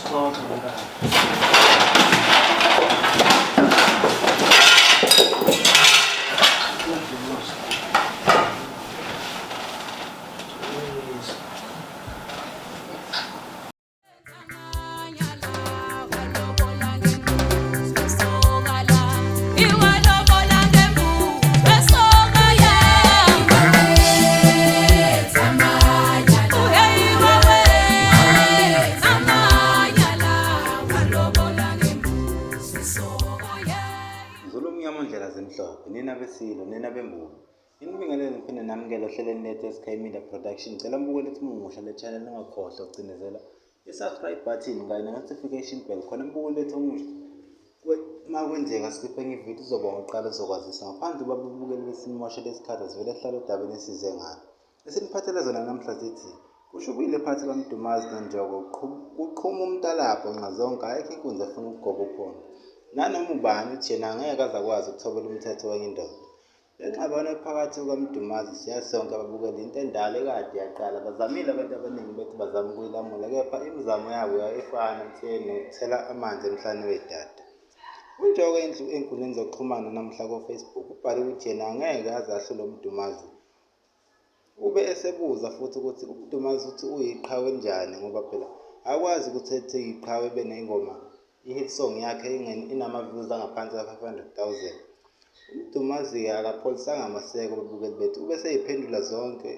Sixoxe ngonkani. Zulu omnyama ndlela zimhlophe nina besilo nina bembulu Nginibingelele ngiphinde namukele ohlelweni lethu SK Media Production. Ngicela mbukele ukuthi mumusha le channel ningakhohlwa ukucinezela i-subscribe button kanye ne-notification bell khona mbukeli lethu omusha uma kwenzeka sikhiphe enye ividiyo uzoba ngokuqala uzokwazisa. Ngaphandle uba babukeli besimoshe lesikhathi asivele sihlale odabeni esize ngalo. Esiniphathele zona namhla zithi kushubile phakathi kaMdumazi noNjoko kuqhuma umtalabho nxazonke ayikho inkunzi efuna ukugoba uphondo. Nanoma ubani uthi yena angeke aze akwazi ukuthobela umthetho wenye indoda. Le ngxabano ephakathi kukaMdumazi siyazi sonke ababukeli into endala ekade yaqala. Bazamile abantu abaningi bethi bazama ukuyilamula kepha imizamo yabo yayifana nse nokuthela amanzi emhlane wedada. UNjoko enkundleni zokuxhumana namuhla ko-Facebook ubhale ukuthi yena angeke aze ahlule uMdumazi. Ube esebuza futhi ukuthi uMdumazi uthi uyiqhawe elinjani ngoba phela akwazi ukuthi ethi iqhawe ebe nengoma i-hit song yakhe inama-views angaphansi ka-500 000. UMdumazi-ke akapholisanga maseko babukeli bethu ube seyiphendula zonke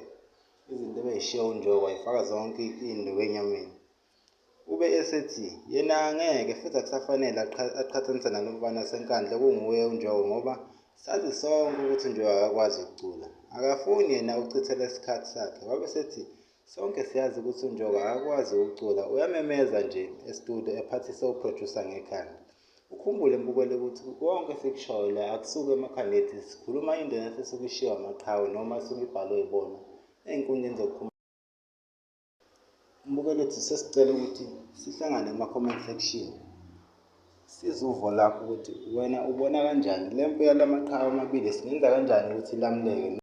izinto ebeyishiya uNjoko wayifaka zonke induku enyameni. Ube esethi yena angeke futhi akusafanele aqhathanise nalo mfana waseNkandla okunguye uNjoko ngoba sazi sonke ukuthi uNjoko akakwazi ukucula. Akafuni yena ukuchithela isikhathi sakhe. Wabe esethi sonke siyazi ukuthi uNjoko akakwazi ukucula uyamemeza nje e-studio ephathise uphrojusa ngekhanda. Ukhumbule mbukeli ukuthi konke esikushoyo la akusuki emakhanda ethu sikhuluma into nathi esuke ishiwo amaqhawe noma esuke ibhalwe yibona ey'nkundleni zokuxhumana. Mbukeli wethu sesicela ukuthi sihlangane kuma-comment section sizwe uvo lwakho ukuthi wena ubona kanjani le mpi yalamaqhawe amabili singenza kanjani ukuthi ilamuleke.